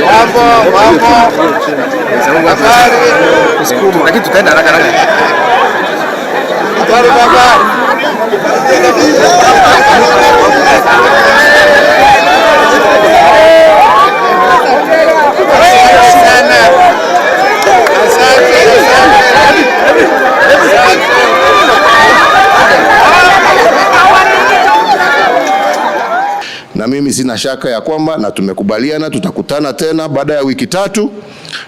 Mambo, mambo. Habari. Lakini tutaenda haraka haraka. Habari baba. Asante sana. Asante, asante. Asante. Na mimi sina shaka ya kwamba, na tumekubaliana tutakutana tena baada ya wiki 3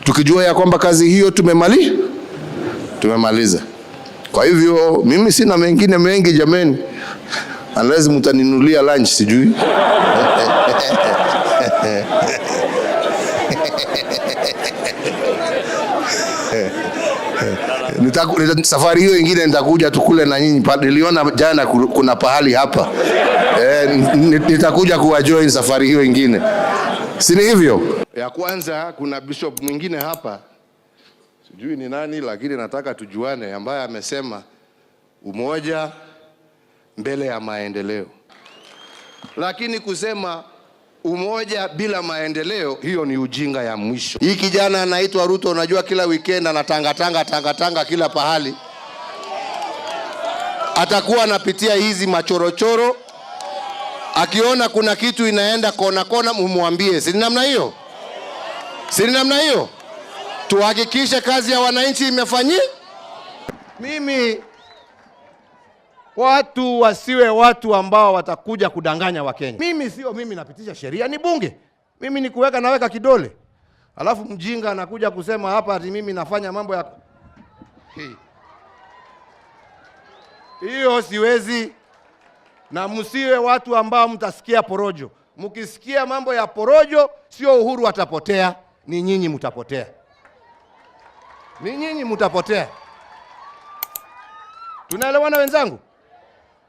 tukijua ya kwamba kazi hiyo tumemaliza. Kwa hivyo mimi sina mengine mengi jameni, unless mtaninunulia lunch sijui. Safari hiyo ingine nitakuja tukule na nyinyi. Niliona jana kuna pahali hapa. Nitakuja kuwa join safari hiyo ingine. Si ni hivyo? Ya kwanza kuna bishop mwingine hapa. Sijui ni nani lakini nataka tujuane, ambaye amesema umoja mbele ya maendeleo. Lakini kusema umoja bila maendeleo, hiyo ni ujinga ya mwisho. Hii kijana anaitwa Ruto, unajua kila weekend anatangatanga tangatanga kila pahali. Atakuwa anapitia hizi machorochoro. Akiona kuna kitu inaenda kona kona, mumwambie. Si ni namna hiyo? Si ni namna hiyo? Tuhakikishe kazi ya wananchi imefanyika. Mimi watu wasiwe watu ambao watakuja kudanganya Wakenya. Mimi sio mimi napitisha sheria, ni bunge. Mimi ni kuweka naweka kidole. Alafu mjinga anakuja kusema hapa ati mimi nafanya mambo ya Hey. Hiyo siwezi. Na msiwe watu ambao mtasikia porojo. Mkisikia mambo ya porojo, sio Uhuru atapotea, ni nyinyi mtapotea. Ni nyinyi mtapotea. Tunaelewana wenzangu?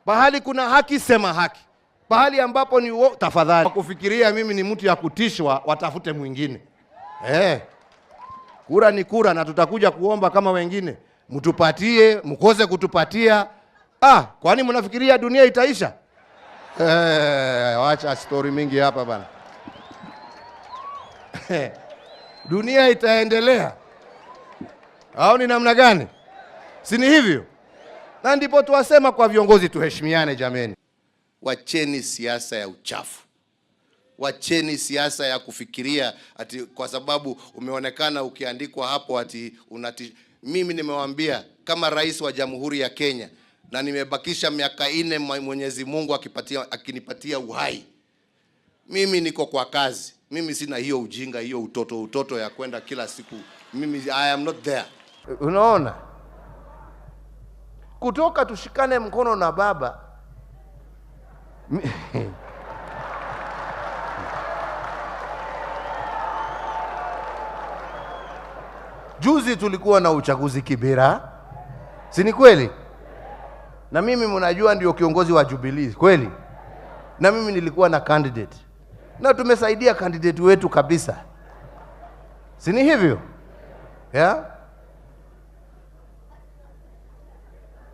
Pahali kuna haki sema haki. Pahali ambapo ni tafadhali. Kufikiria mimi ni mtu ya kutishwa, watafute mwingine. Kura ni kura na tutakuja kuomba kama wengine. Mtupatie, mkose kutupatia. Kwani mnafikiria dunia itaisha? Wacha story mingi hapa bana. Dunia itaendelea. Au ni namna gani? Si ni hivyo? Na ndipo tuwasema kwa viongozi tuheshimiane jameni. Wacheni siasa ya uchafu. Wacheni siasa ya kufikiria ati kwa sababu umeonekana ukiandikwa hapo ati unati. Mimi nimewaambia kama rais wa Jamhuri ya Kenya, na nimebakisha miaka 4 Mwenyezi Mungu akinipatia uhai. Mimi niko kwa kazi. Mimi sina hiyo ujinga, hiyo utoto ya kwenda kila siku. Mimi I am not there. Unaona? Kutoka tushikane mkono na baba. Juzi tulikuwa na uchaguzi Kibera. Si ni kweli? Na mimi mnajua ndio kiongozi wa Jubilee, kweli? Na mimi nilikuwa na candidate. Na tumesaidia candidate wetu kabisa. Si ni hivyo? Yeah?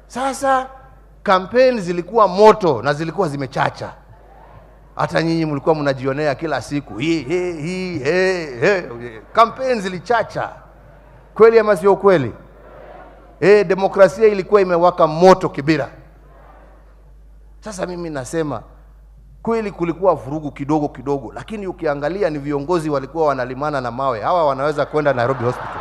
Sasa campaign zilikuwa moto na zilikuwa zimechacha. Hata nyinyi mlikuwa mnajionea kila siku. Hii, hii, hii, he, he. Campaign zilichacha. Kweli ama sio kweli? Demokrasia ilikuwa imewaka moto Kibera. Sasa mimi nasema kweli kulikuwa vurugu kidogo kidogo, lakini ukiangalia ni viongozi walikuwa wanalimana na mawe. Hawa wanaweza kwenda Nairobi Hospital.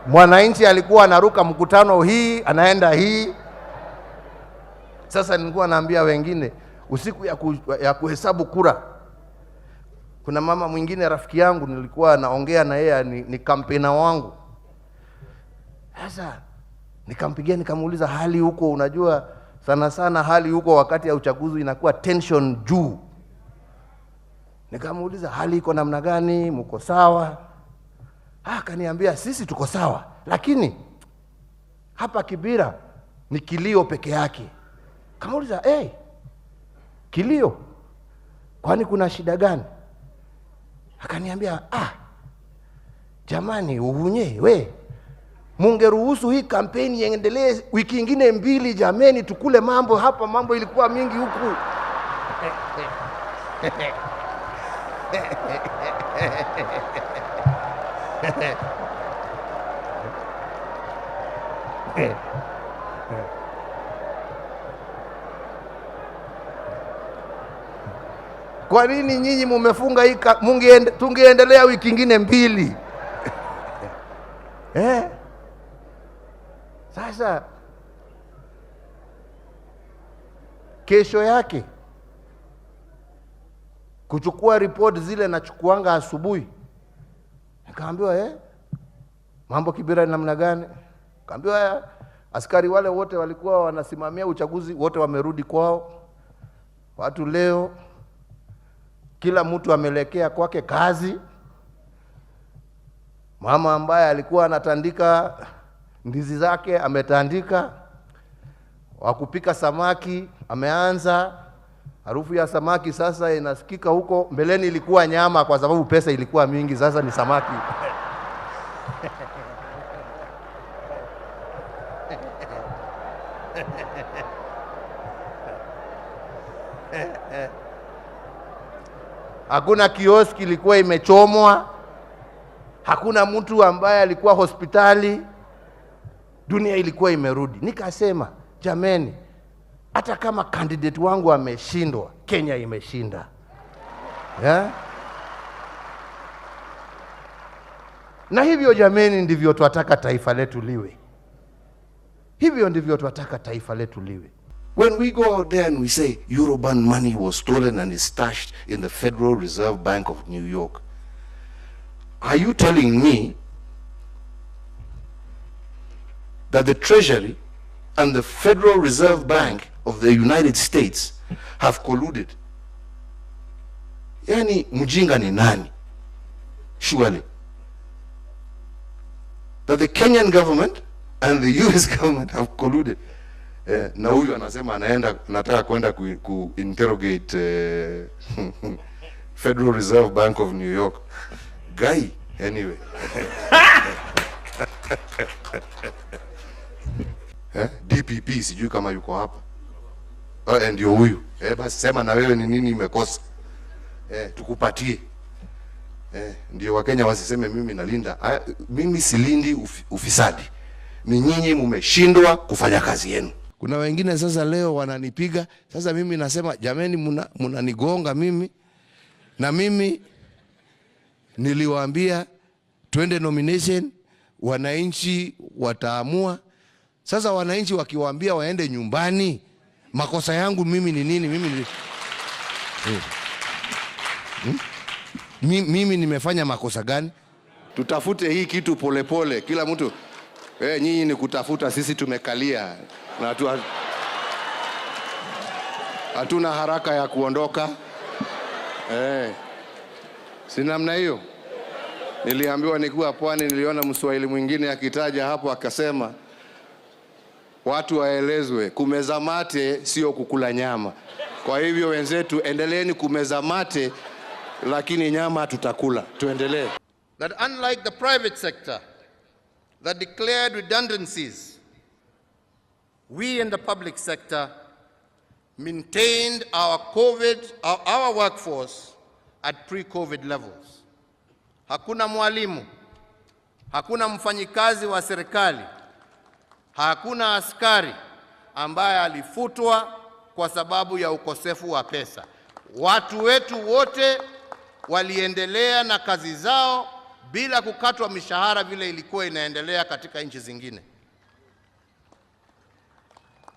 Mwananchi alikuwa anaruka mkutano hii, anaenda hii. Sasa nilikuwa naambia wengine usiku ya kuhesabu kura, kuna mama mwingine rafiki yangu nilikuwa naongea na yeye, ni kampena wangu. Sasa nikampigia nikamuuliza hali huko, unajua sana sana hali huko wakati ya uchaguzi inakuwa tension juu. Nikamuuliza hali iko namna gani, mko sawa? Akaniambia sisi tuko sawa, lakini hapa Kibera ni kilio peke yake. Kamuuliza, hey, kilio? Kwani kuna shida gani? Akaniambia, jamani uhunye we. Mungeruhusu hii kampeni iendelee wiki ingine mbili, jameni, tukule mambo hapa, mambo ilikuwa mingi huku. Kwa nini nyinyi mumefunga hii? Tungeendelea wiki ingine mbili. Eh? Sasa kesho yake kuchukua report zile nachukuanga asubuhi, nikaambiwa mambo Kibera ni namna gani? Kaambiwa askari wale wote walikuwa wanasimamia uchaguzi wote wamerudi kwao. Watu leo kila mtu ameelekea kwake kazi. Mama ambaye alikuwa anatandika ndizi zake ametandika, wa kupika samaki ameanza. Harufu ya samaki sasa inasikika huko. Mbeleni ilikuwa nyama kwa sababu pesa ilikuwa mingi, sasa ni samaki. Hakuna kioski ilikuwa imechomwa, hakuna mtu ambaye alikuwa hospitali, dunia ilikuwa imerudi. Nikasema jameni, hata kama candidate wangu ameshindwa, Kenya imeshinda, yeah? Na hivyo jameni, ndivyo twataka taifa letu liwe. Hivyo ndivyo twataka taifa letu liwe. When we go out there and we say Eurobond money was stolen and is stashed in the Federal Reserve Bank of New York, are you telling me that the Treasury and the Federal Reserve Bank of the United States have colluded? Yani mjinga ni nani? Surely. That the Kenyan government and the US government have colluded. Na huyu anasema anaenda, nataka kwenda ku interrogate Federal Reserve Bank of New York. Guy, anyway. DPP sijui kama yuko hapa. Ndio huyu. Basi sema na wewe ni nini imekosa. Tukupatie. Ndio Wakenya wasiseme mimi nalinda. Mimi silindi ufisadi. Ni nyinyi mumeshindwa kufanya kazi yenu. Kuna wengine sasa leo wananipiga. Sasa mimi nasema jameni, mnanigonga mimi. Na mimi niliwaambia twende nomination, wananchi wataamua. Sasa wananchi wakiwaambia waende nyumbani, makosa yangu mimi ni nini? Mimi ni Mimi nimefanya makosa gani? Tutafute hii kitu polepole, kila mtu. Nyinyi ni kutafuta, sisi tumekalia na hatuna haraka ya kuondoka. Si namna hiyo? Niliambiwa nikiwa pwani, niliona Mswahili mwingine akitaja hapo akasema watu waelezwe kumeza mate sio kukula nyama. Kwa hivyo wenzetu, endeleeni kumeza mate, lakini nyama tutakula. Tuendelee. That unlike the private sector that declared redundancies, we in the public sector maintained our workforce at pre-COVID levels. Hakuna mwalimu, hakuna mfanyikazi wa serikali, hakuna askari ambaye alifutwa kwa sababu ya ukosefu wa pesa. Watu wetu wote waliendelea na kazi zao bila kukatwa mishahara vile ilikuwa inaendelea katika nchi zingine.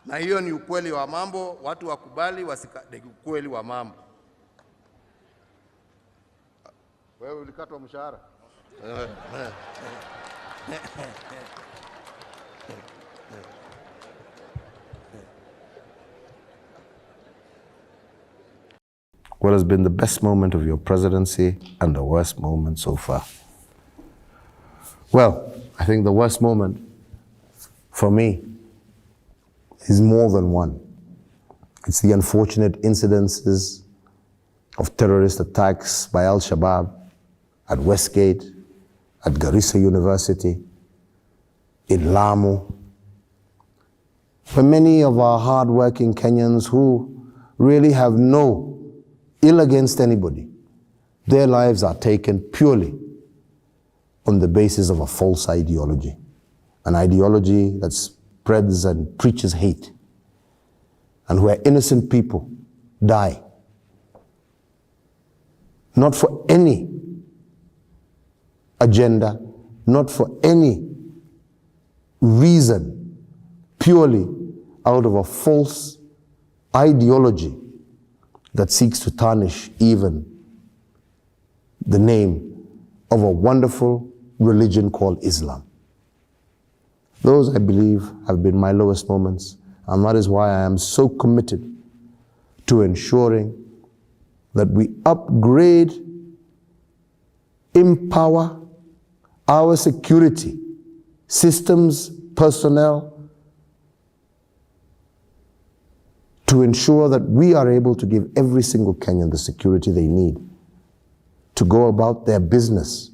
Na hiyo ni ukweli wa mambo, watu wakubali ni ukweli wa mambo. Wewe ulikatwa mshahara? What has been the best moment of your presidency and the worst moment so far? Well, I think the worst moment for me is more than one. It's the unfortunate incidences of terrorist attacks by Al-Shabaab at Westgate, at Garissa University, in Lamu, for many of our hardworking Kenyans who really have no ill against anybody, their lives are taken purely on the basis of a false ideology, an ideology that spreads and preaches hate, and where innocent people die, not for any agenda, not for any reason, purely out of a false ideology that seeks to tarnish even the name of a wonderful religion called Islam. Those, I believe, have been my lowest moments, and that is why I am so committed to ensuring that we upgrade, empower our security systems, personnel, to ensure that we are able to give every single Kenyan the security they need to go about their business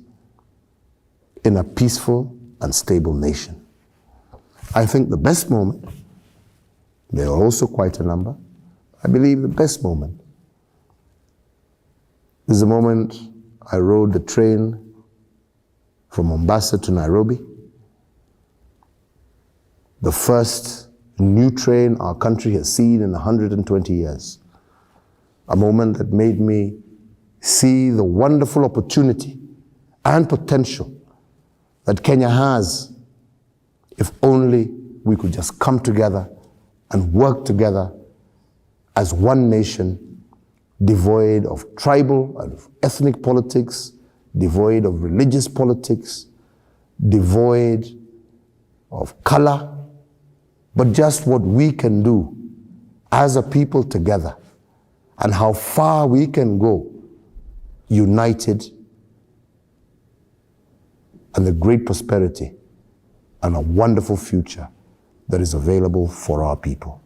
in a peaceful and stable nation. I think the best moment, there are also quite a number, I believe the best moment is the moment I rode the train from Mombasa to Nairobi, the first new train our country has seen in 120 years. A moment that made me see the wonderful opportunity and potential that Kenya has if only we could just come together and work together as one nation, devoid of tribal and ethnic politics, devoid of religious politics, devoid of color, but just what we can do as a people together and how far we can go united, and the great prosperity and a wonderful future that is available for our people.